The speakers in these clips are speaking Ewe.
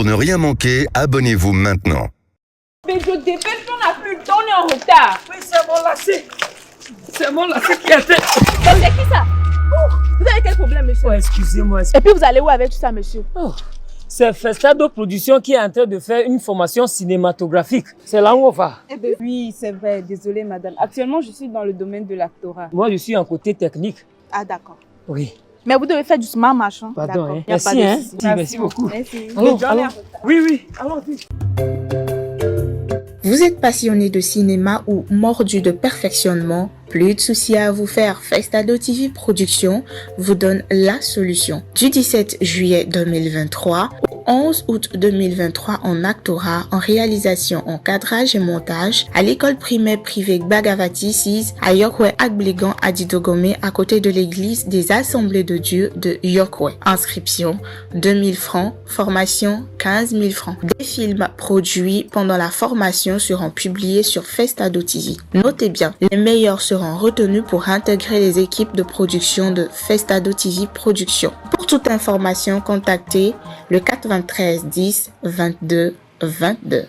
Pour ne rien manquer, abonnez-vous maintenant. Mais je dépêche, on n'a plus le temps, on est en retard. Oui, c'est mon lacet. C'est mon lacet qui a été. C'est qui ça Oh, Vous avez quel problème, monsieur Oh, excusez-moi. Et puis vous allez où avec tout ça, monsieur Oh, c'est Festado Production qui est en train de faire une formation cinématographique. C'est là où on va. Oui, c'est vrai. Désolée, madame. Actuellement, je suis dans le domaine de l'actorat. Moi, je suis en côté technique. Ah, d'accord. Oui. Mais vous devez faire du smart machin. Pardon, D'accord. hein. Y a pas Merci, de hein. souci. Merci, merci beaucoup. Merci. Allons, John est allons. en retard. Oui, oui. Allons-y. Vous êtes passionné de cinéma ou mordu de perfectionnement Plus de soucis à vous faire, Festado TV Productions vous donne la solution. Du 17 juillet 2023 au 11 août 2023 en actorat, en réalisation, en cadrage et montage à l'école primaire privée Bagavati 6 à Yokwe Agblegan à Didogomé à côté de l'église des Assemblées de Dieu de Yokwe. Inscription 2000 francs, formation 15 000 francs. Des films produits pendant la formation seront publiés sur Festado TV. Notez bien, les meilleurs seront retenus pour intégrer les équipes de production de Festado TV Production. Pour toute information, contactez le 93 10 22 22.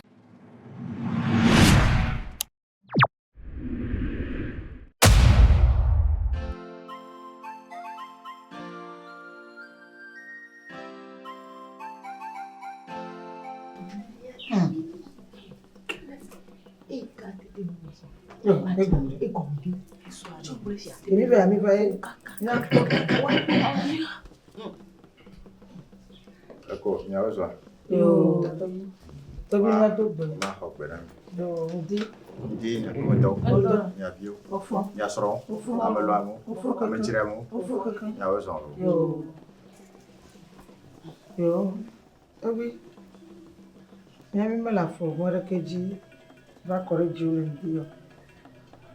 Eko, miawo zɔa? Yo, tɔgbi ma do gbe. Ma xɔ gbe na mi. Yo, ŋdi. Ŋdi miaƒemetɔwo, Ŋdɔ. mia viwo, Wofɔ. mia srɔ̃wo, Wofɔ. ame lɔamewo, Wofɔ kaka. ame tsrɛmewo, Wofɔ kaka. miawo zɔ loo. Yo. Yo, tɔgbi. Mía mi mele afɔ ʋu aɖeke dzi va kɔ ɖe dziwò le ŋdi o.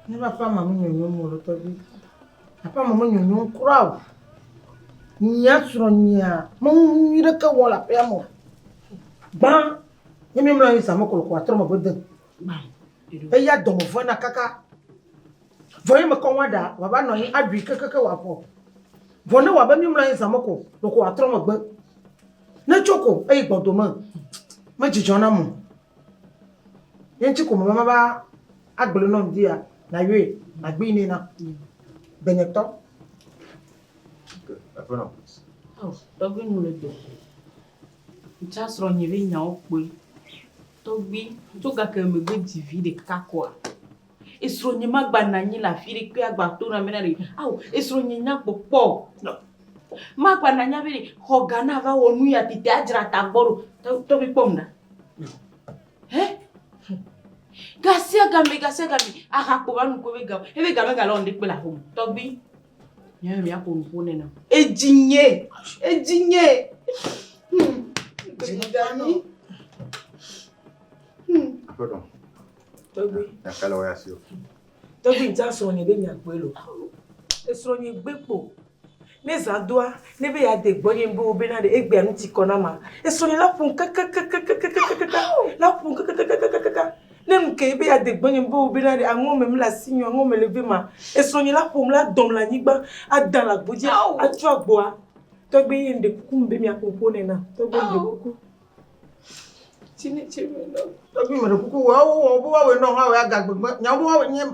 Ne va aƒea me menyonyom o lo tɔgbi. Aƒea me menyonyom kura o. Nyea srɔ̃nyea menu nyui ɖeke wɔm le aƒea me o. Gbã, ne míemlɔ anyi zã me ko wòatrɔ megbe dem. Eya dɔme vena kaka. Vɔ ye mekɔ nua ɖa, wòava nɔ anyi aɖui kekeake wòavɔ. Vɔ ne wɔ abe míemlɔ anyi zã me ko, ɖeko wòatrɔ megbe. Ne tso ko eyi gbɔdome, medzidzɔ nam o. Ye ŋuti ko mebe mava agblɔe nɔ ŋdi ya, nàyɔe, nàgbee nɛ na. Gbenyetɔ. Aƒenɔ, Ao, tɔgbi nu le dɔ. Ŋtsa srɔ̃nye be nyawo kpoe. Tɔgbi, tso gake megbe dzi vi ɖeka koa. Esrɔ̃nye magba nɔ anyi le afi ɖeke agba to na bena ɖe. Ao, esrɔ̃nye nya kpɔkpɔ. Magba nɔ anyi abe ɖe xɔ ga na va wɔ nu ya tete adzra tagbɔ ɖo. Tɔ- Tɔgbi kpɔm ɖa. Hɛ? Gasia game, gasia game, aha kpo va nu ko be ga. Ebe game gale wɔm ɖekpe le aƒeme. Tɔgbi, míawo míaƒo nu ƒo nɛ na. Edzi nye, edzi nye. Dzi aƒenɔ, Tɔgbi. nya ka le wò ya si o? Tɔgbi ŋtsa srɔ̃nye be nya kpoe lo. Esrɔ̃nye gbe kpo. Ne zã doa, ne be yeade gbɔnye be wo bena ɖe egbea nu ti kɔ na ma. Esrɔ̃nye la ƒom kakakakakakakaka. La ƒom kakakakakaka. Ne nu ke be yeade gbɔnye be wo bena ɖe aŋɔ me mele asi nyɔ, aŋɔ me le ve ma. Esrɔ̃nye la ƒom la dɔm le anyigba, ada le agbo dzi, atsɔ agboa. Tɔgbi ye ŋɖe kuku me be miaƒo ƒo nɛ na. Tɔgbi ŋɖe kuku. Tsi ne tsi me nɔ. Tɔgbi meɖe kuku wɔ wo wɔ wo woawɔe nɔ woawɔe agagbegbe. Nyawo woawɔe nye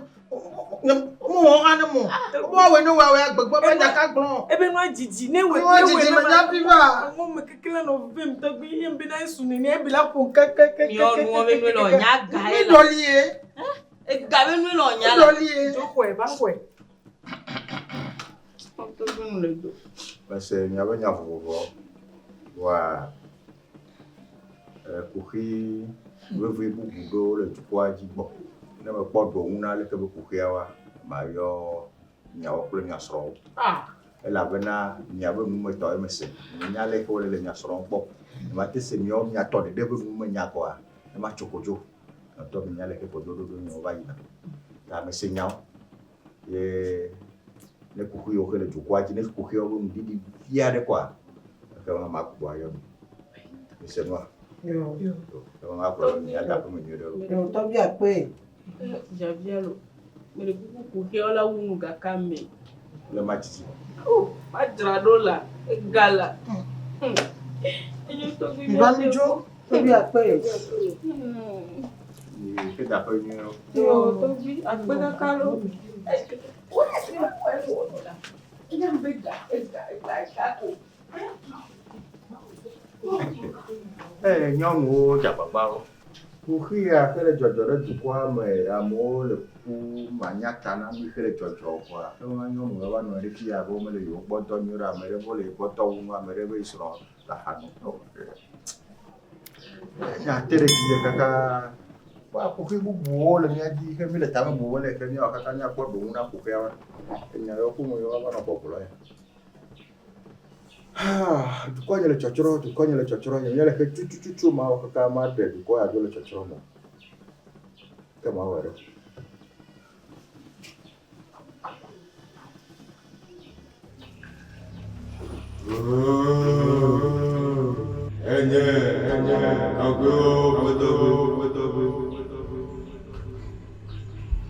nye mo wɔ hã ne mo. Wo woawɔe ne woawɔe agbegbe be nyaka gblɔ. Ebe nua dzidzi ne wɔ Nua dzidzi me nya fi va. Aŋɔ me keke la nɔ vem tɔgbi ye bena esu nene ebi la ƒo kakakaka. Miɔ nuwɔ be nue le ɔnya ga ye Mi la. ɖɔli ye. Ega be nue le ɔnya Mi la. ɖɔli ye. Dzo xɔe va xɔe. Tɔgbi nu le do. Mese miaƒe nya vovovowo. Vɔa kuxi vevi bubu ɖewo le dukɔa dzi gbɔ. Ne mekpɔ ɖo ŋu na aleke be kuxiawoa, mayɔ miawo kple mia srɔ̃wo. Ah. Elabena miaƒe numetɔ ye mese. Menya ale ke wole le mia srɔ̃wo gbɔ. Nyemate se miawo miatɔ ɖeɖe be numenya koa, ne matso kodzo. Ŋutɔ menya ale ke kodzoɖoɖo nyawo va yina. Ta mese nyawo. Ye ne kuxi yiwo ke le dukɔa dzi, ne kuxiawo be nuɖiɖi vi aɖe koa, ekema magbugbɔ ayɔ mi. Mise nua? Yo. Ekema makplɔ mi miada aƒeme nyuie ɖe o. Yo tɔgbi akpe. Dzavia lo. Mele kuku kuxiawo la wu nu gaka me. Le ma dzidzi. O, madzra ɖo la, ega la. Enye Mi va mi dzo. Tɔgbi akpe ye. Yi ke da ƒe nyuie. Yo, tɔgbi akpe kaka lo. Ee, nyɔnuwo dze agbagba wo. Kuxi ya xe le dzɔdzɔ ɖe dukɔa me, amewo le kuku manyata na nu xe le dzɔdzɔ kɔa, ke ma nyɔnuwo va nɔ ɖe fi ya be womele yewo gbɔ dɔ nyuie ɖe, ame ɖe be wole yewo gbɔ dɔ wum, ame ɖe be yi srɔ̃ le aha nom. Nya te ɖe dzinye kaka. Kpɔa kuxi bubuwo le mía dzi xe míle tame bum be le xe míawɔ kaka míakpɔ ɖoŋu na kuxiawo. Enya yewo ku me yewo va nɔ gbɔgblɔ ya. Dukɔ nye le tsɔtsrɔ̃, dukɔ nye le tsɔtsrɔ̃, nye nye le xe tutututu mawɔ kaka maɖe dukɔ ya dzo le tsɔtsrɔ̃ me. Ke mawɔe ɖo. Enye, enye, tɔgbuiwo ƒe tɔgbui, ƒe tɔgbui.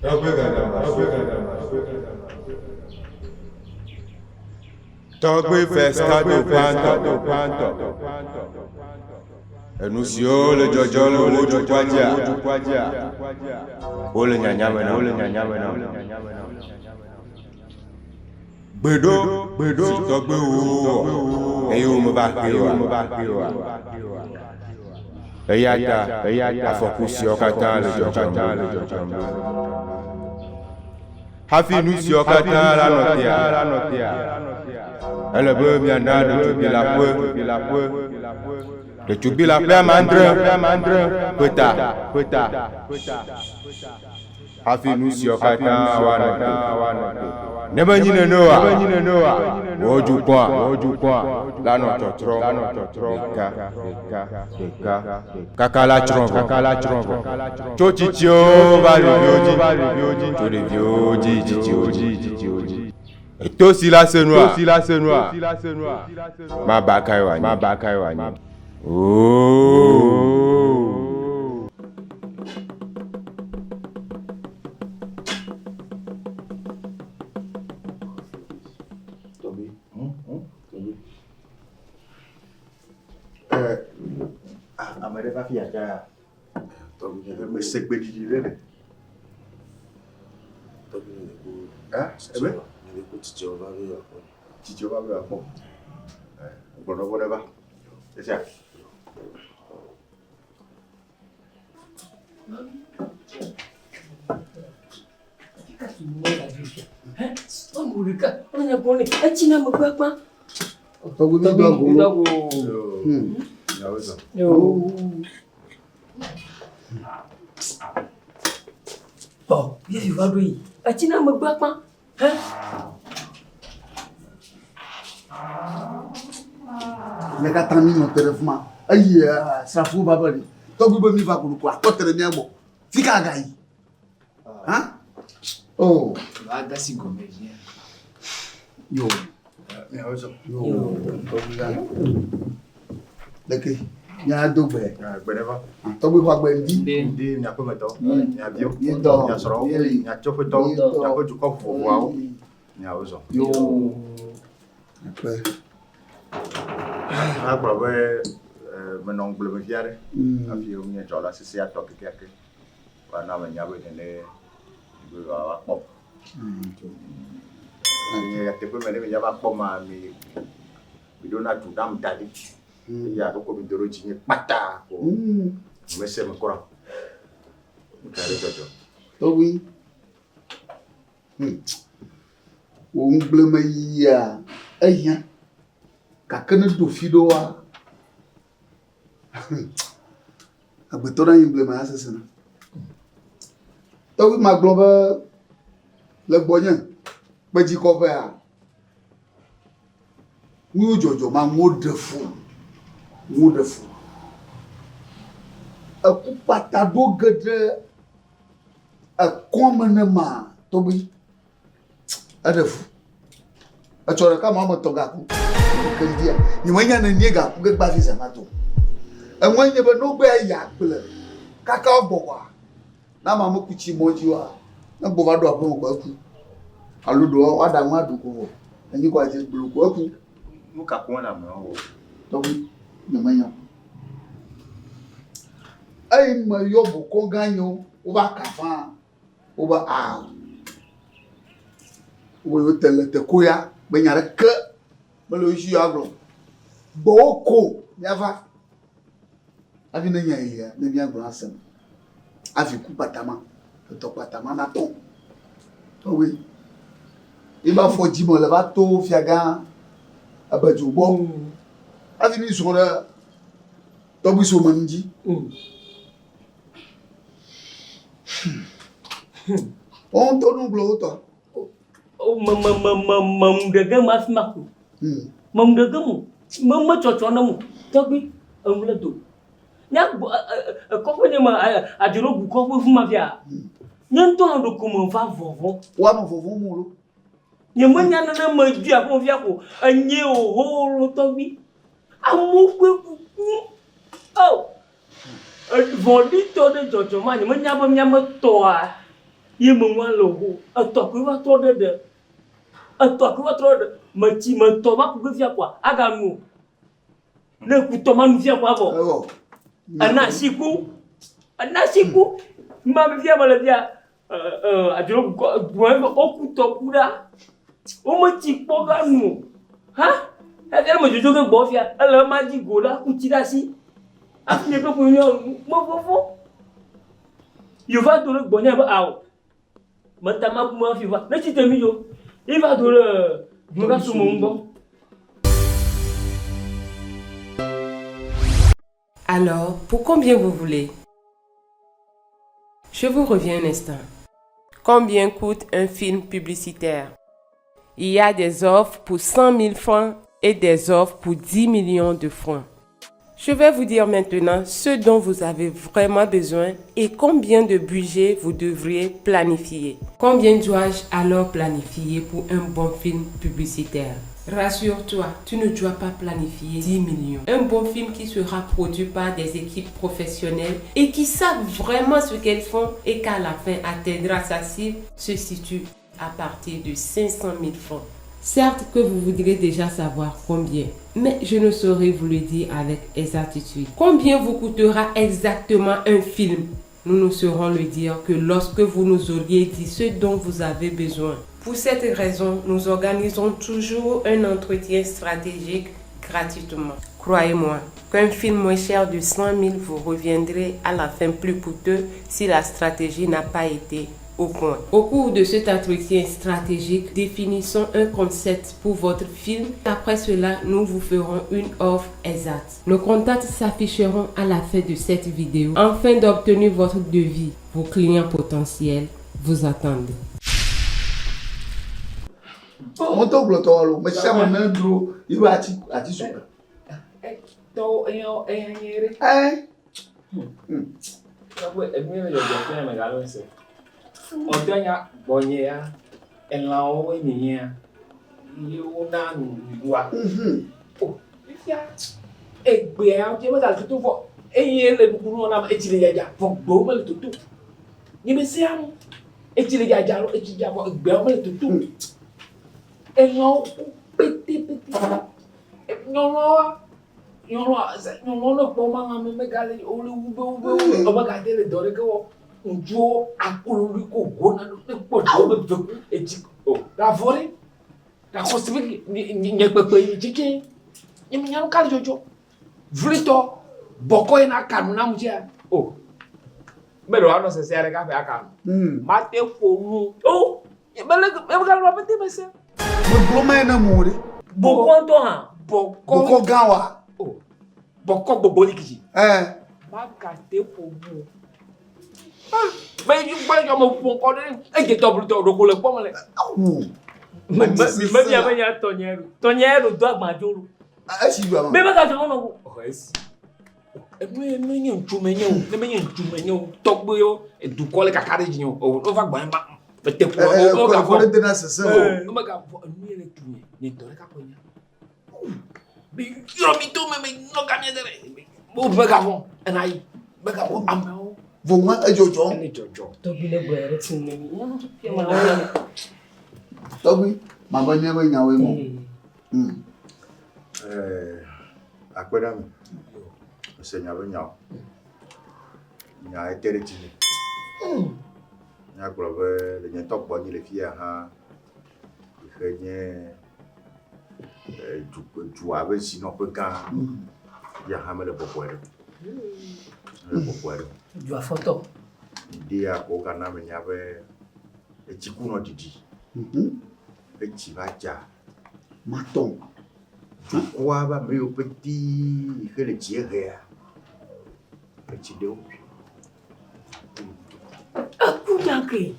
Tɔgbui gadama, tɔgbui gadama, tɔgbui gadama. Tɔgbui Festado gbãtɔ. Enu siwo le dzɔdzɔm le wò dukɔa dzia, wole nyanya me na wò. Gbeɖo si tɔgbuiwòwo wɔ eye womeva xee oa, eya ta afɔku siawo katã le dzɔdzɔm ɖo. Hafi nu siawo katã lanɔ tea, ele be miana ɖetugbui leaƒe, ɖetugbui leaƒe ame adre ƒe ta hafi nu siawo katã woanɔ te. Ne menyi nene oa, wò dukɔa lanɔ tɔtrɔm ɖeka ɖeka kaka la tsrɔ̃ vɔ. Tso tsitsiwo va ɖeviwo dzi, tso ɖeviwo dzi yi tsitsiwo dzi. Eto si la se nua, maba kae wòanye? Oo. Tɔgbi, tɔgbi. Eh, ah, ame ɖe va fi ya dzaa. Tɔgbi, mese gbeɖiɖi ɖe le. Tɔgbi, ne ɖe ku. Eh, ebe? Ne ɖe ku dzidzɔ va be yeakpɔ. Dzidzɔ va be yeakpɔ. Eh, gbɔdɔ gbɔdɔ va. Esia. Tɔgbi mi do ago. Ɔ, yevi va ɖo yi. Etsi na megbe akpa. Hɛ? Mía katã mí nɔ te ɖe fi ma eye asrafowo va be ɖe tɔgbi be mí va koɖoko atɔ te ɖe mía gbɔ. Fi ka agayi? Hã? Oh. Va gasi gɔme via. Yo. Yo. Tɔgbi la. Leke mía do gbe. Gbe ɖe va. Tɔgbi xɔ agbe ŋdi. Ŋdi miaƒe metɔ, miaviwo, mia srɔ̃wo, mia tsoƒetɔwo, miaƒe dukɔ vovovoawo, miawo zɔ. Yo. Akpe. Agblɔ be menɔ ŋugble me vi aɖe hafi wonye dzɔla sesẽatɔ kekeake. Woana menya be nene be yewoava kpɔm. Nye nyateƒe me ne minya va kpɔm ma, mi miɖona du ɖam da ɖi. Eye aɖo ko mi do ɖo dzinye kpata ko. Mese me kura. Nuka ɖe dzɔdzɔ? Tɔgbi. Wò ŋugblemeyiyia ehiã gake ne ɖo fi ɖoa, agbetɔ ɖe anyi ŋugbleme asesẽ na. Tɔgbi magblɔ be le gbɔnye kpedzikɔƒea, nuwo dzɔdzɔ ma nuwo ɖe fu, nuwo ɖe fu. Eku kpata ɖo ge ɖe ekɔme ne ma tɔgbi. Eɖe fu. Etsɔ ɖeka ma ame tɔ̃ gaku. Ke ŋdia, nye menya nenie gaku ge gba fi zã ma do. Eŋue nye be ne wogbe ayi agble kaka wogbɔ kɔa, ne amea meku tsi mɔ dzi oa, ne gbɔ va ɖo aƒeme kɔ eku. Alo ɖewoa woaɖa nu aɖu ko vɔ, enyi kɔ adze gblo ko eku. Nu ka koŋ le ameawo wɔ? Tɔgbi, nye menya o. Eyi me yɔ bokɔ gã nyewo wova ka faa wobe ao. Wobe yewo te le teko ya be nya ɖeke mele wo si yewoagblɔ. Gbɔwò ko míava hafi ne nya yia ne míagblɔ ase me. Hafi ku kpata ma, etɔ kpata ma natɔ. Tɔgbi, yi ba fɔ dzime le va to fiagã ebedzo gbɔ. Hafi mi zɔ ɖe tɔgbi so me nu dzi. Wo ŋutɔ nu gblɔ wotɔ. Me me me me me ŋu ɖe ge me hafi maku. Me ŋu ɖe ge mo. Me me tsɔtsɔ ne mo. Tɔgbi, eŋu le do. Nya gbɔ ekɔƒe nye me adzro gu kɔƒe fu ma fia. Nye ŋutɔ hã ɖoko me va vɔvɔ. Woanɔ vɔvɔm mo lo. Nye me nya nene me dui aƒe fia ko enye o ho lo tɔgbi. Amewo ƒe kuku. Oh. Vɔ̃ɖitɔ ɖe dzɔdzɔ ma nye me nya be mía me tɔa ye me ŋua le ho. Etɔ koe va trɔ ɖe ɖe. Etɔ koe va trɔ ɖe. Me tsi me tɔ va ku ge fia koa aga nu. Ne ku tɔ ma nu fia koa vɔ. Ena asi ku. Ena asi ku. Ma fia me le fia adzro woku tɔ ku ɖa. Wometsi kpɔ ga nu o. Ha? Efia me dzodzo ge gbɔ fia. Ele ema dzi go ɖa ku tsi ɖe asi. Hafi nye kple ƒonye me vɔvɔ. Yova do ɖe gbɔnye be ao. Meta ma ku me hafi va. Ne tsi te mi dzo. Yi va do ɖe dumegã sumo ŋu gbɔ. Alors, pour combien vous voulez Je vous reviens un instant. Combien coûte un film publicitaire Il y a des offres pour 100 000 francs et des offres pour 10 millions de francs. Je vais vous dire maintenant ce dont vous avez vraiment besoin et combien de budget vous devriez planifier. Combien dois-je alors planifier pour un bon film publicitaire Rassure-toi, tu ne dois pas planifier 10 millions. Un bon film qui sera produit par des équipes professionnelles et qui savent vraiment ce qu'elles font et qu'à la fin atteindra sa cible se situe à partir de 500 000 francs. Certes que vous voudrez déjà savoir combien, mais je ne saurais vous le dire avec exactitude. Combien vous coûtera exactement un film Nous ne saurons le dire que lorsque vous nous auriez dit ce dont vous avez besoin. Pour cette raison, nous organisons toujours un entretien stratégique gratuitement. Croyez-moi qu'un film moins cher de 100 000 vous reviendrait à la fin plus coûteux si la stratégie n'a pas été au point. Au cours de cet entretien stratégique, définissons un concept pour votre film. Après cela, nous vous ferons une offre exacte. Nos contacts s'afficheront à la fin de cette vidéo afin d'obtenir votre devis. Vos clients potentiels vous attendent. Ŋutɔ gblɔ tɔwɔ lo, me sia me ne dro yi be ati ati su. Tɔwɔ eya eya nye ɖe. Ɛ. Tɔgbe enu ye dzɔdzɔ fia me galo se. Ɔtɔ nya gbɔnye ya elãwo nyenyea ye wona nuɖuɖua. O fifia egbea dze mega le toto vɔ eye le nukunu wɔm nam etsi le dzadza vɔ gbewo mele toto. Nye me sea nu. Etsi le dzadza alo etsi dza vɔ egbeawo mele toto. Elãwo ku petepete. Nyɔnuawoa Nyɔnua nyɔnua ne kpɔ ma lãme megale wole wube wube wube womegate le dɔ ɖeke wɔ. Ŋutsuwo akololi ko gona ɖo ne kpɔ dɔ be ve ku etsi o ɖavɔ ɖe ɖaxɔse be nye kpekpe yi tsitsi nye menya nu ka le dzɔdzɔ. Vlitɔ bɔkɔ yi na ka nu na ŋutsia o be ɖe woanɔ sese aɖe kaƒe aka nu. Mate ƒo nu o mele mele pete me se. Megblɔ ma ene mo ɖe. Bɔkɔ ŋutɔ hã. Bɔkɔ. Bɔkɔ gã wa. O bɔkɔ gbogbo li kiti. Ɛɛ. Magate ƒo nu. Be yi gba yɔ me ƒo ŋkɔ ɖe edze tɔblutɔ ɖoko le kpɔm le. Awu. Me me me mia be nya tɔnye ɖo. Tɔnye ɖo do agbadzo ɖo. Esi dua me. Be be gadzɔ nɔ wo. Ɔxɔ esi. Enu ye ne nye ŋutsu me nye o, ne menye ŋutsu me nye o, tɔgbuiwo edukɔ le kaka ɖe dzinye o, o wova gbɔ ma mete ƒo o, o gavɔ. Ɖe dena sese o. O megavɔ enu ye le tu nye, nye ŋutɔ ɖeka koe nya. Be yɔ mi to me me nɔ gamie de ɖe. O megavɔ ena yi, megavɔ amewo. Vɔ edzɔdzɔ. Ele dzɔdzɔ. Tɔgbi ne gblɔ ɖe ti ne mi. Tɔgbi, ma be nye be nyawoe mɔ. Ɛɛ, akpe ɖe ame. Mese nya be nyawo. Nya ete ɖe dzinye. Míagblɔ be le nye ŋutɔ gbɔnye le fiya hã, yi xe nye du, dua be zinɔƒe gã, ya hã mele bɔbɔe ɖe o. Mele bɔbɔe ɖe o. Dua fɔtɔ. Ŋdi ya ko wogana menya be etsiku nɔ ɖiɖi. Etsi va dza. Matɔ. Dukɔa be ame yiwo pete yi xe le dziehea, etsi ɖe wo. Eku nya ke.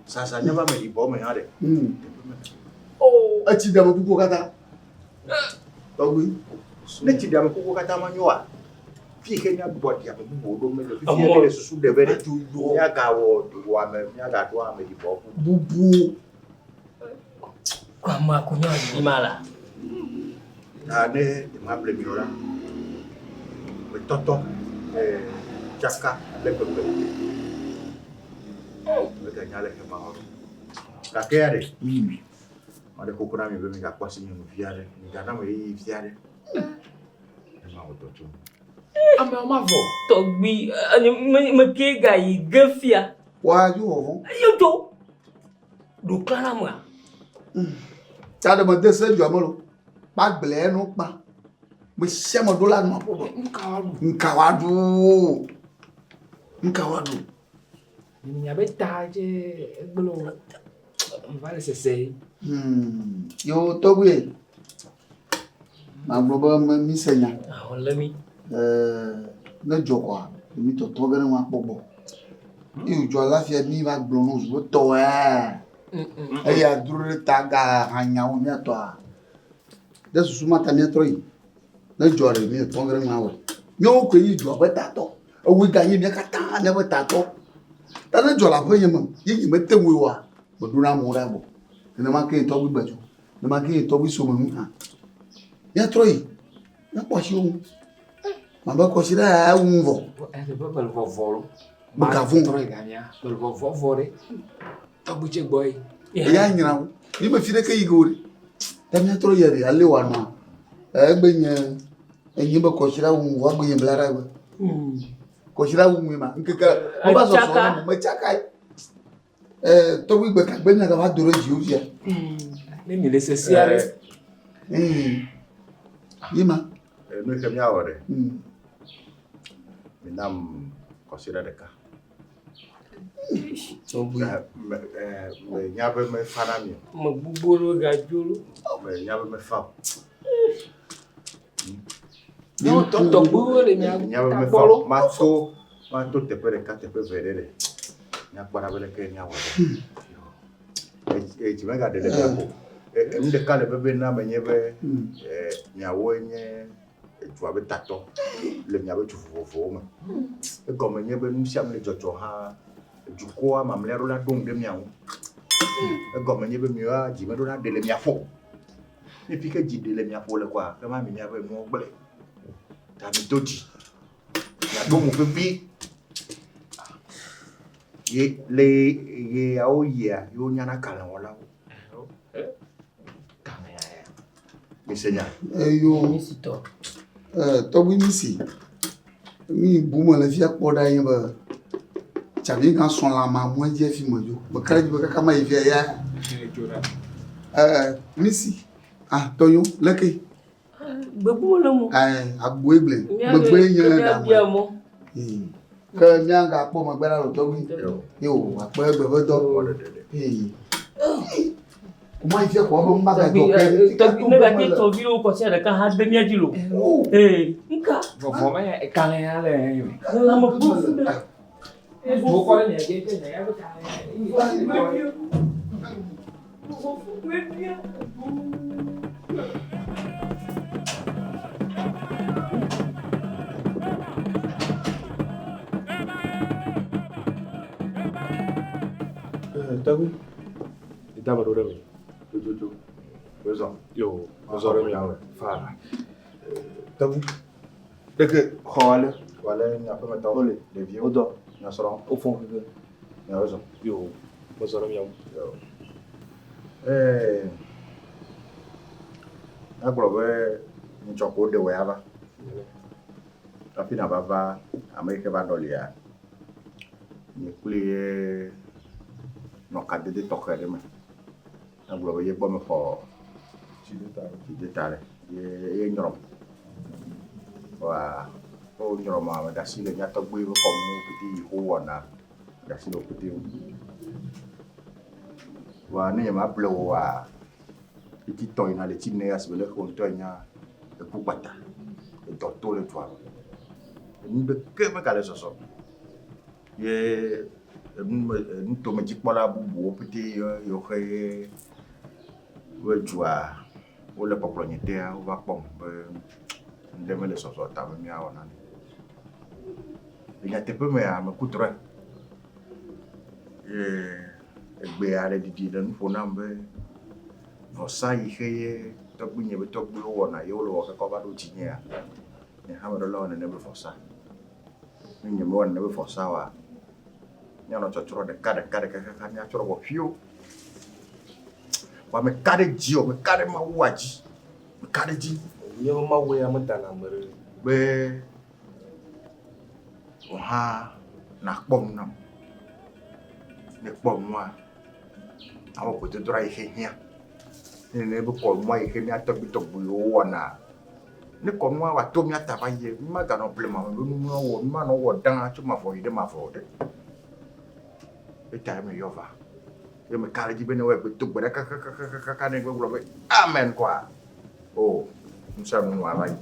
Sasa nye be ame yibɔ me hã ɖe. Etsi ɖe ame kukuwo katã. Tɔgbui. Ne tsi ɖe ame kukuwo katã manyoa, fi yi ke míagbɔ ɖi ame bubuwo ɖo mele fifia míele susu ɖe be ɖe míagawɔ duwɔame, míagaɖo ame yibɔ bubuwo. Ko amea ko nye yi ma la. Ta ne nyemable mi o la, metɔtɔ, tsaka le gbegbe. Meganya le ke mawɔ ɖo. Gake ya ɖe, maɖe kuku na mi be migakpɔ asi nye nu vi aɖe, miganam ɣeyiɣi vi aɖe. Ne mawɔ dɔ tso ŋu. Amewo mavɔ. Tɔgbui, me ke gayi ge fia. Woadzo vɔvɔ. Eyo dzo. Ɖokla la mea. Ta ɖe mede se dua me lo. Kpa gblẽ no kpa. Me sia me ɖo la nɔ aƒe me. Nka wa ɖu. Nka wa ɖu. Miabe ta dze egblɔ. Va le sese. Yo tɔgbui. Magblɔ be me mi se nya. Awɔ le mi. Ne dzɔ kɔa, mi tɔtɔ ge ne wa kpɔ gbɔ. Ye dzɔ la fia mi va gblɔ no zu tɔ ya. Eya dro ɖe ta ga hanyawo miatɔa. Ɖe susu ma ta miatrɔ yi. Ne dzɔ ɖe mi tɔ ge ne wa wɔ. Míawo koe nyi dua ƒe tatɔ. Ewoe ganye mía katã míaƒe tatɔ. Ta ne dzɔ le aƒe nye me, ye nye mete ŋui oa, meɖona amewo ɖa gbɔ. Nenema ke tɔgbui gbedzo, nenema ke tɔgbui some nu hã. Míatrɔ yi, míakpɔ asiwo ŋu. Mabe kɔsi ɖe ya wu vɔ. Mele vɔvɔ lo. Megavɔ̃. Trɔ yi gamia, mele vɔvɔ vɔ ɖe. Tɔgbui tse gbɔ yi. Eya nyra wo. Mi me fi ɖeke yi ge o ɖe. Ta míatrɔ yi ɖe ale wòanɔa. Egbe nye enyi be kɔsi ɖa wu vɔ egbe nye bla ɖa gbe. Kɔsi ɖa wu ŋui ma. Ŋkeke meva sɔsɔ na me metsaka yi. Tɔgbui gbe kagbe miagava do ɖe dziwò fia. Ne mi le sese aɖe. Yi ma. Nu yi ke míawɔ ɖe. Minam kɔsiɖa ɖeka. Tɔgbui. Menya be mefa na mi o. Me gbogbo ɖewo gadzo ɖo. Menya be mefa o. Tɔgbuiwo le mia Menya be mefa tagbɔ o. lo. Mato mato teƒe ɖeka teƒe eve ɖe ɖe. Míakpɔ ɖa be leke míawɔ ɖo. Dzi megaɖe le mia ƒo. Nu ɖeka le veve na me nye be miawoe nye dua be tatɔ le miabe du vovovowo me. Egɔme nye be nu sia nu le dzɔdzɔ hã dukɔa mamlɛa ɖo la ɖo ŋu ɖe mia ŋu. Egɔme nye be miawoa dzi meɖo la ɖe le mia ƒo. Ne fi ke dzi ɖe le mia ƒo le koa, ema mi miabe nuwo gblẽ. Ta mi do dzi. Miaɖo ŋu vevi. Ye le yeawo yia, yewo nyana kalẽwɔlawo. Mise nya. Eyo. Tɔgbui misi. Mi bu me le fia kpɔ ɖa nye be tsavi gã sɔ̃ le ama mue dzi fi me dzo. Meka ɖe dzi be kaka ma yi fia ya. Misi. Ah, tɔnyo, leke. Gbegbu le mo. Agboe gblẽ. Megbe nye ɖa me. Ke míagakpɔ megbe la le tɔgbui. Yo, akpɔ egbe ƒe dɔ. Kuma yi fia kɔ be ŋu magadzɔ ke. Tɔgbui ne gate tɔvi ɖewo kɔsia ɖeka hã de mía dzi lo. Ee, nka. Vɔvɔ me kalẽ ya le me. Lãme ƒu fu ɖe. Wokɔ ɖe mia dzi ke nya ya be kalẽ. Tɔgbui, da me ɖo ɖe mi. Tututu. Wozɔ. Yo, wozɔ ɖe mia me. Fa. Tɔgbui, ɖeke xɔ ale. Wale miaƒemetɔwo. Wole. Ɖeviwo. Wodɔ. Miasrɔ̃. Wofɔ keke. Miawozɔ. Yo, wozɔ ɖe mia ŋu. Yo. Agblɔ be ŋutsɔ ko ɖe wɔ ya va. Hafi nava va ame yi ke va ɖɔlia, nye kpli ye nɔ kadede tɔxɛ ɖe me. Egblɔ be ye gbɔ mexɔ tsideta ɖe ye ye nyrɔm. Vɔa ne wonyrɔma, meɖe asi le mía tɔgbuiwo ƒe kɔnuwo pɛtɛ yi wowɔna, meɖe asi le wo pɛtɛ ŋu. Vɔa ne nyemable wò oa, ɣleti tɔ̃ yina ɣleti ene ya si be leke wò ŋutɔ ènya eku kpata, edɔ to le dua me. Enu ɖeke megale zɔzɔm. Ye enume nutomedzikpɔla bubuwo pɛtɛ yiwo xe be dua wole kpɔkplɔ nye tea wova kpɔm be ŋɖe mele zɔzɔ ta be míawɔ nane. Le nyateƒe mea meku drɔ̃e. Ye egbea le ɖiɖi le nu ƒo nam be vɔsa yi xe ye tɔgbuinye be tɔgbuiwo wɔna ye wole wɔ kaka va ɖo dzinyea, nye hã meɖo la wɔ nene be vɔsa. Ne nyemewɔ nene be vɔsa oa, míanɔ tsɔtsrɔ̃ ɖeka ɖeka ɖeka kaka míatsrɔ̃ vɔ ƒio. Vɔa meka ɖe dziwò, meka ɖe Mawua dzi, meka ɖe edzi. Míaƒe Mawu ya medana ame ɖe. Be wò hã nàkpɔ nu nam. Ne èkpɔ nua, awɔ gbedodoɖa yi xe hiã. Ne nene be kɔnua yi xe mía tɔgbuitɔgbuiwo wɔna Ne kɔnua wòato mía ta va yia, mímaganɔ blema me be nu wɔ, mímanɔ wɔ ɖaa tso mavɔ yi ɖe mavɔ o ɖe. Etae meyɔ va. Ye meka ɖe edzi be ne wɔe gbe do gbe ɖa kakakakaka ne gbe gblɔ be amen koa, o nu sia nu nu ava yi.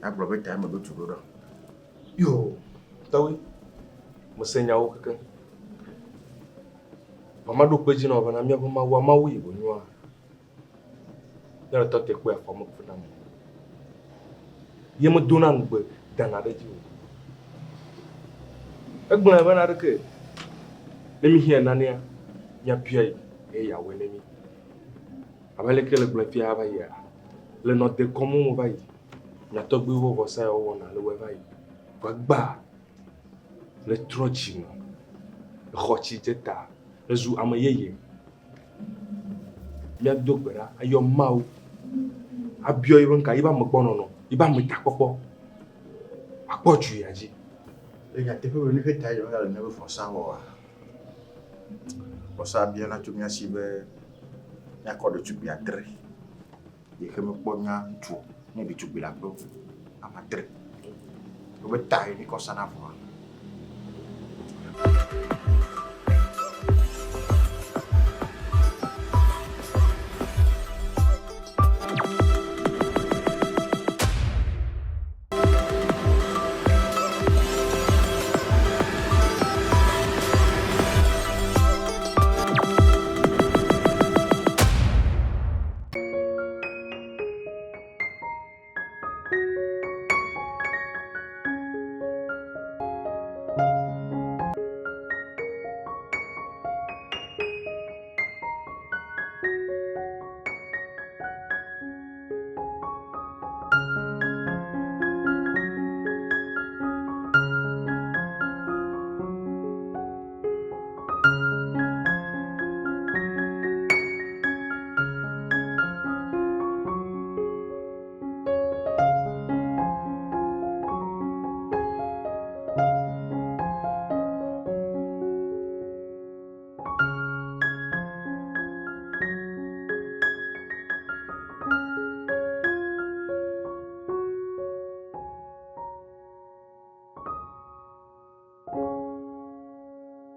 Agblɔ be tae meɖo du ɖo ɖa. Yo, tɔwui, mese nyawo kekeŋ. Vɔ maɖo kpe edzi na wò bena míaƒe Mawua, Mawu yi wònyoa. Ne etɔ te kpɔe afɔ meku nam o. Ye medona ŋugbe dana ɖe edzi o. Egblɔe bena ɖeke ne míhiã nanea, míabiae eye yeawɔe ne mí. Abe aleke le gblɔe fia va yia, le nɔ dekɔnu me va yi, mia tɔgbuiwo ƒe vɔsa ya wowɔna le wɔe va yi. Vɔ egbea, le trɔ dzime, exɔ tsi dze ta, ezu ame yeye. Míado gbe ɖa ayɔ Mawu, abiɔ yiƒe ŋka, yiƒe amegbɔnɔnɔ, yiƒe ametakpɔkpɔ, akpɔ dzu ya dzi. Le nyateƒe me, nu xe tae megale míaƒe vɔsa wɔ oa? Vɔsa biana tso mía si be míakɔ ɖetugbui adre yi ke mekpɔ nya ŋutsu o, ne ɖetugbui le aƒe ame adre. Wobe ta ye míkɔ sana vɔa.